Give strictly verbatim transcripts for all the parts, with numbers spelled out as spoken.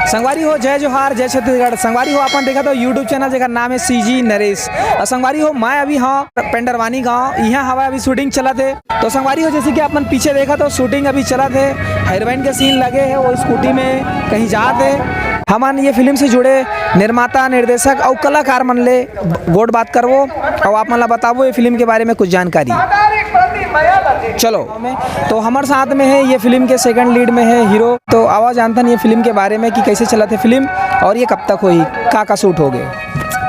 संगवारी हो, जय जोहार, जय छत्तीसगढ़। संगवारी हो, अपन देखत हो YouTube चैनल, जेकर नाम है सीजी नरेश। और संगवारी हो, मैं अभी हाँ पेंडरवानी गांव, इहाँ हवा अभी शूटिंग चलत है। तो संगवारी हो, जैसे कि अपन पीछे देखत हो, शूटिंग अभी चलत है, हीरोइन के सीन लगे है, वो स्कूटी में कहीं जात है। हमन ये फिल्म से जुड़े निर्माता, निर्देशक और कलाकार मन ले गोठ बात करबो और आप मन ला बताबो ये फिल्म के बारे में कुछ जानकारी। चलो, तो हमर साथ में है, ये फिल्म के सेकंड लीड में है हीरो। तो आवा जानथन ये फिल्म के बारे में कि कैसे चलत है फिल्म और ये कब तक होही, का का शूट हो गए।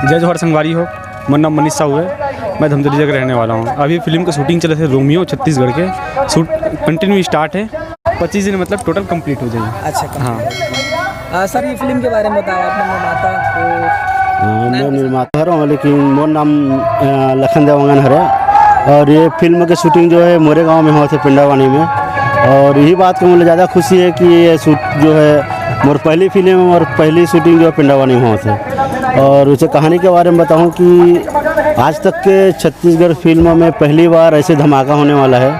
जय जोहार संगवारी हो, मोर नाम मनीष साहू है, मैं धमतरी के रहने वाला हूँ। अभी फिल्म का शूटिंग चलत है रोमियो छत्तीसगढ़ के, शूट कंटिन्यू स्टार्ट है, पच्चीस दिन मतलब टोटल कंप्लीट हो जाएगी। अच्छा, हाँ। आ, सर, ये फिल्म के बारे में बताओ, आप निर्माता हो? हाँ, मैं निर्माता हूँ, लेकिन मोर नाम, अ, लखन देवांगन हरे। और ये फिल्म के शूटिंग जो है मोरे गांव में होत है, पिंडावानी में। और यही बात का मुझे ज़्यादा खुशी है कि ये शूट जो है मोर पहली फिल्म है और पहली शूटिंग जो है पिंडावानी में होत है। और उसे कहानी के बारे में बताऊँ कि आज तक के छत्तीसगढ़ फिल्मों में पहली बार ऐसे धमाका होने वाला है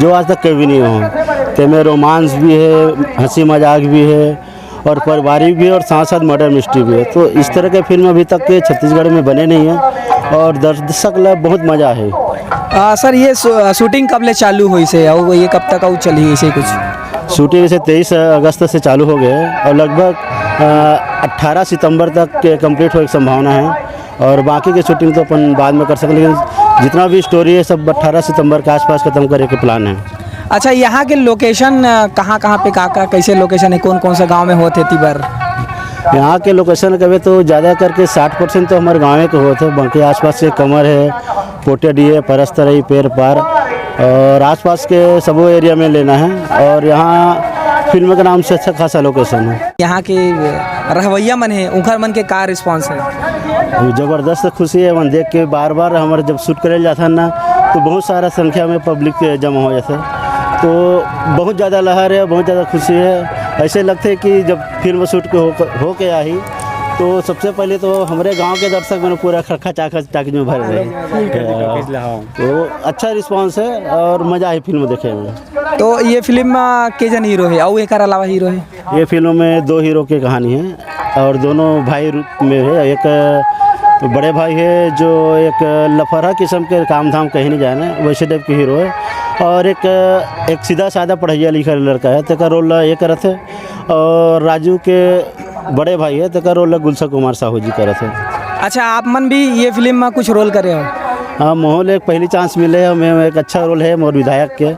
जो आज तक कभी नहीं हुआ। तेमें रोमांस भी है, हंसी मजाक भी है और पारिवारिक भी है और साथ साथ मर्डर मिस्ट्री भी है। तो इस तरह के फिल्म अभी तक के छत्तीसगढ़ में बने नहीं हैं और दर्शक ला बहुत मजा है। आ, सर, ये शू-, शूटिंग कब ले चालू होइस हे और ये कब तक अउ चलही, ऐसे कुछ? शूटिंग इसे तेईस अगस्त से चालू हो गए हैं और लगभग, अ, अठारह सितंबर तक के कंप्लीट होने की संभावना है। और बाकी की शूटिंग तो अपन बाद में कर सकते, लेकिन जितना भी स्टोरी है, सब अठारह सितंबर के आसपास खत्म करने के प्लान है। अच्छा, यहाँ के लोकेशन, अ, कहाँ-कहाँ पे, का-का, कैसे लोकेशन है, कौन-कौन सा गांव में होत हे ती बर? यहाँ के लोकेशन कहे तो ज़्यादा करके साठ परसेंट तो हमारे गाँव के होत हे, बाकी आसपास के कमर है, पोटेडी है, परस्तरई, पेर पार और आसपास के सबो एरिया में लेना है। और यहाँ फिल्म के नाम से अच्छा खासा लोकेशन है। यहाँ के रहवैया मन है, उनकर मन के का रिस्पॉन्स है? जबरदस्त खुशी है, मन देख के बार बार हमारे जब शूट करे जाता है ना, तो बहुत सारा संख्या में पब्लिक जमा हो जाता है, तो बहुत ज़्यादा लहर है, बहुत ज़्यादा खुशी है। ऐसे लगते है कि जब फिल्म शूट के हो, हो के आई, तो सबसे पहले तो हमारे गांव के दर्शक मन पूरा खरखा चाखा टाकी में भर रहे हैं। तो अच्छा रिस्पॉन्स है और मज़ा आई फिल्म देखे में। तो ये फिल्म में के जन हीरो है और एकर अलावा हीरो है? ये फिल्म में दो हीरो की कहानी है और दोनों भाई रूप में है। एक बड़े भाई है जो एक लफरहा किस्म के काम धाम कहीं नहीं जाने, वैसे टाइप के हीरो है, और एक, एक सीधा साधा पढ़ाइया लिखा लड़का है, तेकर रोल ये करत है। और राजू के बड़े भाई है, तेकर रोल गुलशन कुमार साहू जी करत है। अच्छा, आप मन भी ये फिल्म में कुछ रोल करे हो? हाँ, मोहन एक पहली चांस मिले है, मैं एक अच्छा रोल है मोर विधायक के,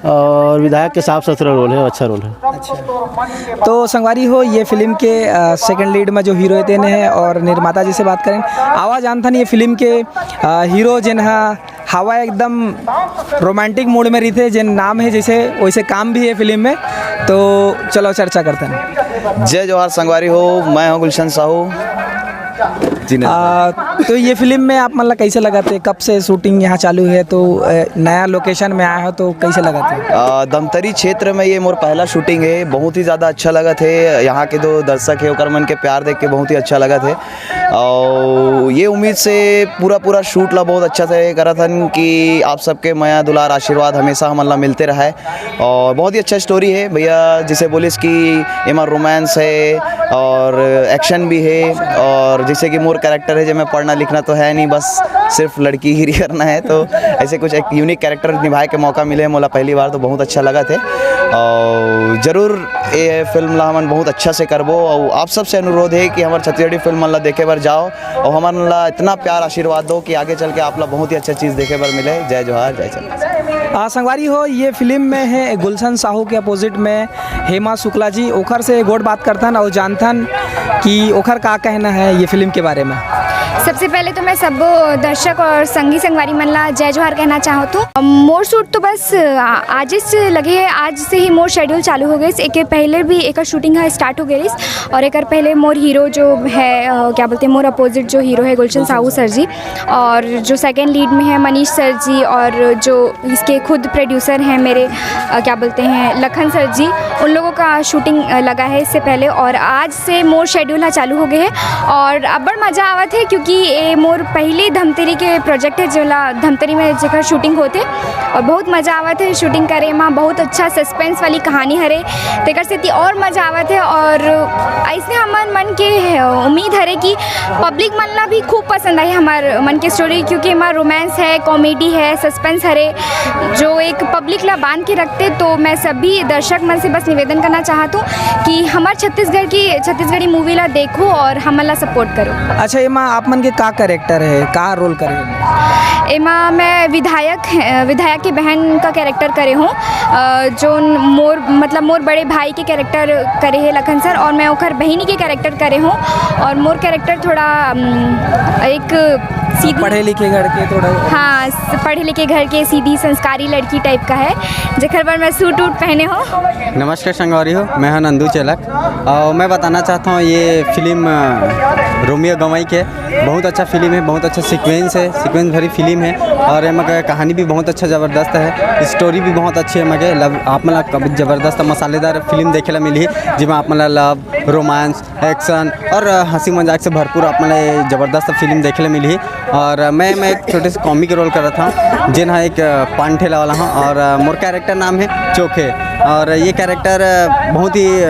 और विधायक के साफ सुथरा रोल है, अच्छा रोल है। अच्छा, तो संगवारी हो, ये फिल्म के, अ, सेकंड लीड में जो हीरो तेन है और निर्माता जी से बात करें, आवा जानथन ये फिल्म के, अ, हीरो जेन हा हवा एकदम रोमांटिक मूड में रहिथे, जेन नाम है जैसे वैसे काम भी है फिल्म में। तो चलो चर्चा करते हैं। जय जोहार संगवारी हो, मैं हूँ गुलशन साहू। जी नहीं। आ, तो ये फिल्म में आप मन ला कैसे लगत हे, कब से शूटिंग यहाँ चालू है, तो अ, नया लोकेशन में आए हो तो कैसे लगत हे? आ, धमतरी क्षेत्र में ये मोर पहला शूटिंग है, बहुत ही ज़्यादा अच्छा लगत है। यहाँ के जो दर्शक है ओकर मन के प्यार देख के बहुत ही अच्छा लगत है। और ये उम्मीद से पूरा पूरा शूट ला बहुत अच्छा से करत हन कि आप सबके मया दुलार आशीर्वाद हमेशा हमन ला मिलते रहे। और बहुत ही अच्छा स्टोरी है भैया, जिसे बोलिस कि एमा रोमांस है और एक्शन भी है, और जैसे कि मोर कैरेक्टर है, जेमे पढ़ना लिखना तो है नहीं, बस सिर्फ लड़की गिरी करना है। तो ऐसे कुछ एक यूनिक कैरेक्टर निभाए के मौका मिले मोला पहली बार, तो बहुत अच्छा लगत हे। और जरूर ये फिल्म ला हमन बहुत अच्छा से करबो, और आप सबसे अनुरोध है कि हमर छत्तीसगढ़ी फिल्म मन ला देखे बर जाओ और हमन ला इतना प्यार आशीर्वाद दो कि आगे चल के आप ला बहुत ही अच्छा चीज़ देखे बर मिले। जय जोहार, जय छत्तीसगढ़। आ, संगवारी हो, ये फिल्म में है गुलशन साहू के अपोजिट में हेमा शुक्ला जी, ओखर से गोठ बात करथन और जानथन कि ओखर का कहना है ये फिल्म के बारे में। सबसे पहले तो मैं सब दर्शक और संगी संगवारी मन ला जय जोहार कहना चाहत हूँ। मोर शूट तो बस, आ, आज से लगे है, आज से ही मोर शेड्यूल चालू हो गए। एक पहले भी एक शूटिंग है स्टार्ट हो गई और एक पहले मोर हीरो जो है, अ, क्या बोलते हैं, मोर अपोजिट जो हीरो है गुलशन साहू सर जी, और जो सेकंड लीड में है मनीष सर जी, और जो इसके खुद प्रोड्यूसर हैं मेरे, अ, क्या बोलते हैं, लखन सर जी, उन लोगों का शूटिंग, अ, लगा है इससे पहले। और आज से मोर शेड्यूल ह चालू हो गए है और अब्बड़ मजा आवत है, क्योंकि ये मोर पहली धमतरी के प्रोजेक्ट है, जेला धमतरी में जेकर शूटिंग होते, और बहुत मजा आवत है शूटिंग करे में। बहुत अच्छा सस्पेंस वाली कहानी हरे, तेकर सेती और मजा आवत है। और ऐसने हम मन के उम्मीद हरे कि पब्लिक मन ला भी खूब पसंद आही हमर मन के स्टोरी, क्योंकि एमा रोमांस है, कॉमेडी है, सस्पेंस हरे, जो एक पब्लिक ला बांध के रखते। तो मैं सभी दर्शक मन से बस निवेदन करना चाहत हूँ कि हमर छत्तीसगढ़ की, छत्तीसगढ़ी मूवी ला देखो और हमन ला सपोर्ट करो। अच्छा, एमा आप मन के का कैरेक्टर है, का रोल करे? एमा मैं विधायक, विधायक के बहन का कैरेक्टर करे हूँ, अ, जो मोर, मतलब मोर बड़े भाई के कैरेक्टर करे है लखन सर, और मैं ओकर बहिनी के कैरेक्टर करे हूँ। और मोर कैरेक्टर थोड़ा, अम, एक सीधी, पढ़े लिखे घर के थोड़ा। हाँ, स-, पढ़े लिखे घर के सीधी संस्कारी लड़की टाइप का है, जेकर बर मैं सूट वूट पहने हूँ। नमस्कार संगवारी हो, मैं हूं नंदू चेलक और मैं बताना चाहता हूं ये फिल्म, अ, रोमियो गंवई के बहुत अच्छा फिल्म है, बहुत अच्छा सीक्वेंस है, सीक्वेंस भरी फिल्म है। और एमा के कहानी भी बहुत अच्छा ज़बरदस्त है, स्टोरी भी बहुत अच्छी है। मगे लव आप मन ला कब-, ज़बरदस्त मसालेदार फिल्म देखे ला मिलही, जिमा आप मन ला लव, रोमांस, एक्शन और, अ, हंसी मजाक से भरपूर आप मन ला ये ज़बरदस्त फिल्म देखे ला मिलही। और, अ, मैं, मैं एक छोटे से कॉमिक रोल करत हूँ, जेन हा एक, अ, पान ठेला वाला हूँ और, अ, मोर कैरेक्टर नाम है चोखे। और ये कैरेक्टर, अ, बहुत ही, अ,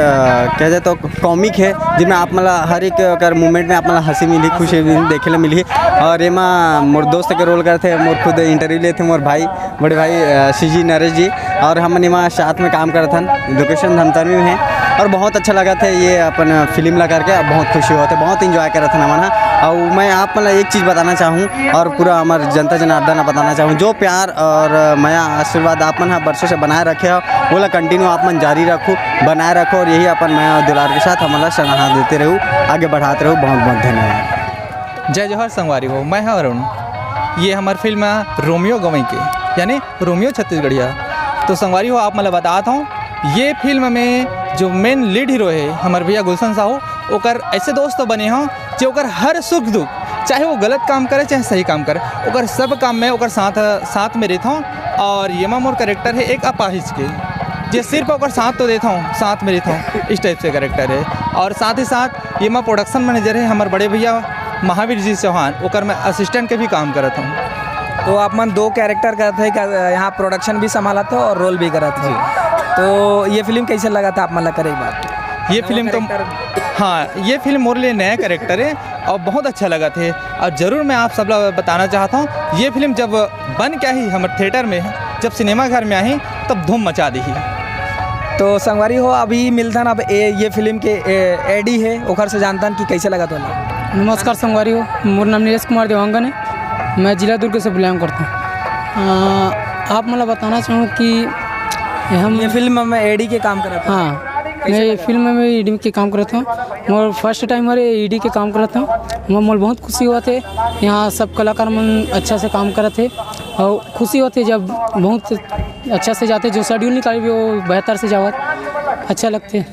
कह जाए तो कॉमिक है, जिसमें आप मन ला हर एक अगर मूवमेंट में आप मन ला हंसी मिली, खुशी मिली, देखे ला मिली। और एमा मोर दोस्त के रोल करथे, मोर खुद इंटरव्यू लेथे मोर भाई, बड़े भाई, अ, सीजी नरेश जी। और हमन एमा साथ में काम करत हन, लोकेशन धमतरी में है। और बहुत अच्छा लगत है ये अपन फिल्म ला करके, अब बहुत खुशी होत है, बहुत एंजॉय करत हन हमन हा। और मैं आप मन ला एक चीज़ बताना चाहूँ और पूरा हमर जनता जनार्दन ला बताना चाहूँ, जो प्यार और मया आशीर्वाद आप मन हा बरसों से बनाए रखे हो, ओला कंटिन्यू आप मन जारी रखो, बनाए रखो और यही अपन मया और दुलार के साथ हमन ला सराहना देते रहू, आगे बढ़ाते रहू। बहुत बहुत धन्यवाद। जय जोहार संगवारी हो, मैं हूं अरुण। ये हमर फिल्म है रोमियो गवई के, यानी रोमियो छत्तीसगढ़िया। तो संगवारी हो, आप मन ला बतात हूँ, ये फिल्म में जो मेन लीड हीरो है हमर भैया गुलशन साहू, ओकर ऐसे दोस्त बने हों जो ओकर हर सुख दुख, चाहे वो गलत काम करे चाहे सही काम करे, ओकर सब काम में ओकर साथ, साथ में रहत हों। और येमा मोर कैरेक्टर है एक अपाहिज के, जे सिर्फ ओकर साथ तो देत हों, साथ में रहत हों, इस टाइप से कैरेक्टर है। और साथ ही साथ येमा प्रोडक्शन मैनेजर है हमर बड़े भैया महावीर जी चौहान, ओकर मैं असिस्टेंट के भी काम करत हूँ। तो आप मन दो कैरेक्टर करत है, का-, यहाँ प्रोडक्शन भी संभालत हो और रोल भी करत हो। जी। तो ये फिल्म कैसे लगत है आप मन ला करे एक बार? ये नवा फिल्म तो, कैरेक्टर। हाँ, ये फिल्म मोर लिए नया कैरेक्टर है और बहुत अच्छा लगत है। और जरूर मैं आप सब ला बताना चाहत हूँ, ये फिल्म जब बन के आही हमर थिएटर में, जब सिनेमा घर में आही, तब धूम मचा देही। तो संगवारी हो, अभी मिलथन अब ए, ये फिल्म के ए, एडी है, ओकर से जानथन कि कैसे लगत होला। नमस्कार संगवारी हो, मोर नाम नीरज कुमार देवांगन है, मैं जिला दुर्ग से बिलोंग करता हूँ। अ, आप मन ला बताना चाहूँ कि हम ये फिल्म में एडी के काम करत हन। हाँ, मैं ये फिल्म में एडी के काम करत हूँ। मोर फर्स्ट टाइम हरे एडी के काम करत हूँ। मोर, मोर बहुत खुशी होत है, यहाँ सब कलाकार मन अच्छा से काम करत है और खुशी होत है जब बहुत अच्छा से जाते, जो शेड्यूल निकाले भी वो बेहतर से जावत, अच्छा लगते।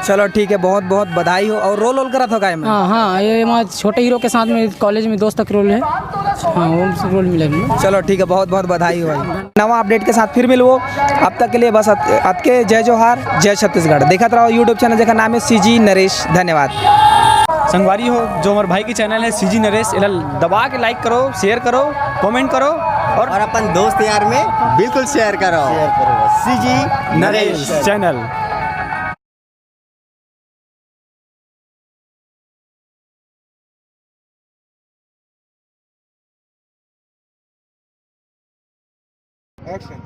चलो ठीक है, बहुत बहुत बधाई हो। और रोल वोल करत हो का एमे? हाँ, हाँ, ये मैं छोटे हीरो के साथ में कॉलेज में दोस्त के रोल है। हाँ, वो रोल मिला है। चलो ठीक है, बहुत बहुत बधाई हो भाई। नवा अपडेट के साथ फिर मिलबो, अब तक के लिए बस अत-, अतके। जय जोहार, जय छत्तीसगढ़। देखत रहो यूट्यूब चैनल जेकर नाम है सीजी नरेश। धन्यवाद। संगवारी हो, जो हमर भाई के चैनल है सीजी नरेश, एला दबा के लाइक करो, शेयर करो, कमेंट करो और और अपन दोस्त यार में बिल्कुल शेयर करो। शेयर करो बस। CG Naresh Naresh channel. Action.